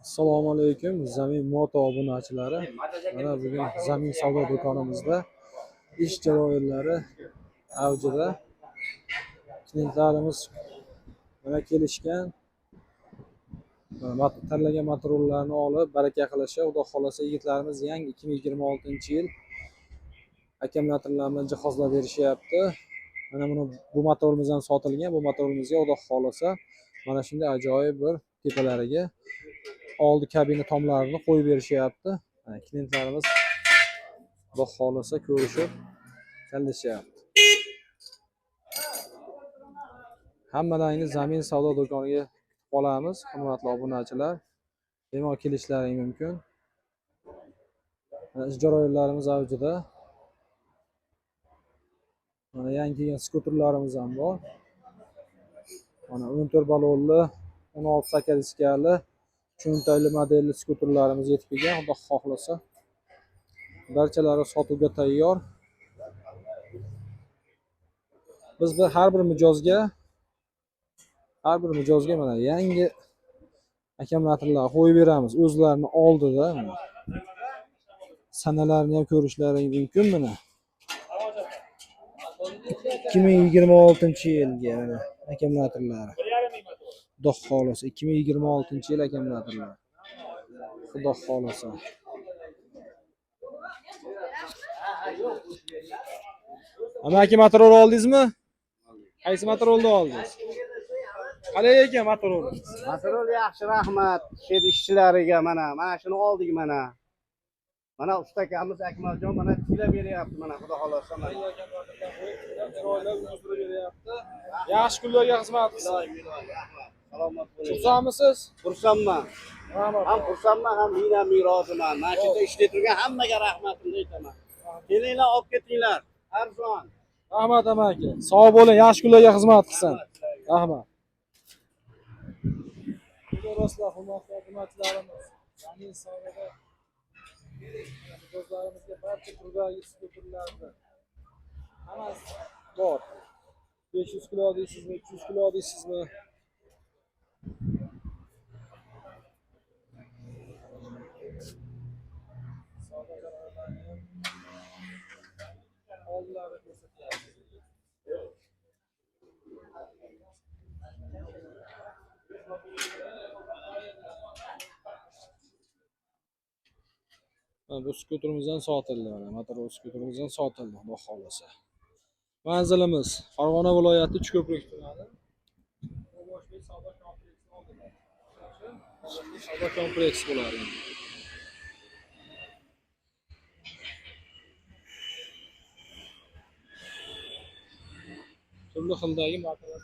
Assalomu alaykum Zamin Moto obunachilari. Mana bugun Zamin savdo do'konimizda ish jarayonlari avjida. Klientlarimiz mana kelishgan. Tanlagan motorlarni olib baraka qilishi, Xudo xolasa yigitlarimiz yangi 2026-yil akkumulyatorlar bilan jihozlab berishyapti. Mana buni bu motorimiz ham sotilgan. Bu motorimizga Xudo xolasa mana shunday ajoyib bir tepalariga oldi kabina tomlarini qo'yib berishyapti. Mana klientlarimiz Xudo xolasa ko'rishib tanlashyapti. Hammalaringni Zamin savdo do'koniga kutib qolamiz, hurmatli obunachilar. Bemalol kelishlaring mumkin. Mana ish jarayonlarimiz avjida. Mana yangi kelgan skuterlarimiz ham bor. Mana 14 balonli, 16 sakaliskali, cho'ntakli modelli skuterlarimiz yetib kelgan, Xudo xohlasa. Barchalari sotuvga tayyor. Biz bir har bir mijozga mana yangi akkumulyatorlar qo'yib beramiz o'zlarini oldida. Mana sanalarini ham ko'rishlaring mumkin mana. 2026-yilgi mana akkumulyatorlari. Xudo xolasa 2026-yil akkumulyatorlar. Xudo xolasa. Amaki motor oldingizmi? Qaysi motorni oldingiz? Qalay ekan motoringiz? Motorol yaxshi, rahmat. Sher ishchilariga mana shuni oldik mana. Mana usta akamiz Akmaljon mana tiklab beryapti mana, Xudo xolasa mana. Yaxshi kunlarga xizmat qilsin. Iloyim, iloyim, rahmat. Salomat bo'ling. Xursandmisiz? Xursandman. Rahmat. Ham xursandman, ham men ham roziman. Mana shu yerda ishlay turgan hammaga rahmatimni aytaman. Kelinglar, olib ketinglar. Arzon. Rahmat amaki. Sog' bo'ling, yaxshi kunlarga xizmat qilsin. Rahmat. Do'stlar, hurmatli obunachilarimiz, Zamin savdoda mijozlarimizga barcha turdagi skuterlarni hammasi bor. 500 kilo deysizmi, 300 kilo deysizmi? Savdo jarayonlarini ham oldilari ko'rsatyapmiz. Mana bu skuterimizdan sotildi, mana motor skuterimizdan sotildi, Xudo xolasa. Manzilimiz Farg'ona viloyati Uchko'prik tumani. Boshli savdo kompleksi oldida. Savdo kompleksi bo'ladi. Turli xildagi motorlar.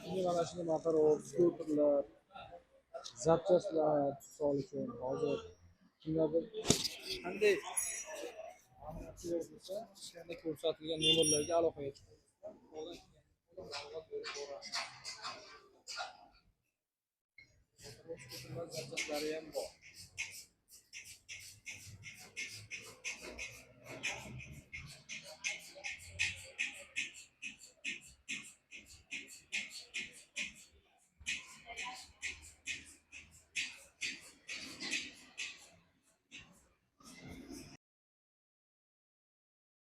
Endi mana shunday motor, skuterlar, zapchastlar, misol uchun hozir kimlardir qanday kerak bo'lsa, o'shanda ko'rsatilgan nomerlarga aloqaga chiqib ma'lumot berib boramiz. Motor, skuterlar zapchastlari ham bor.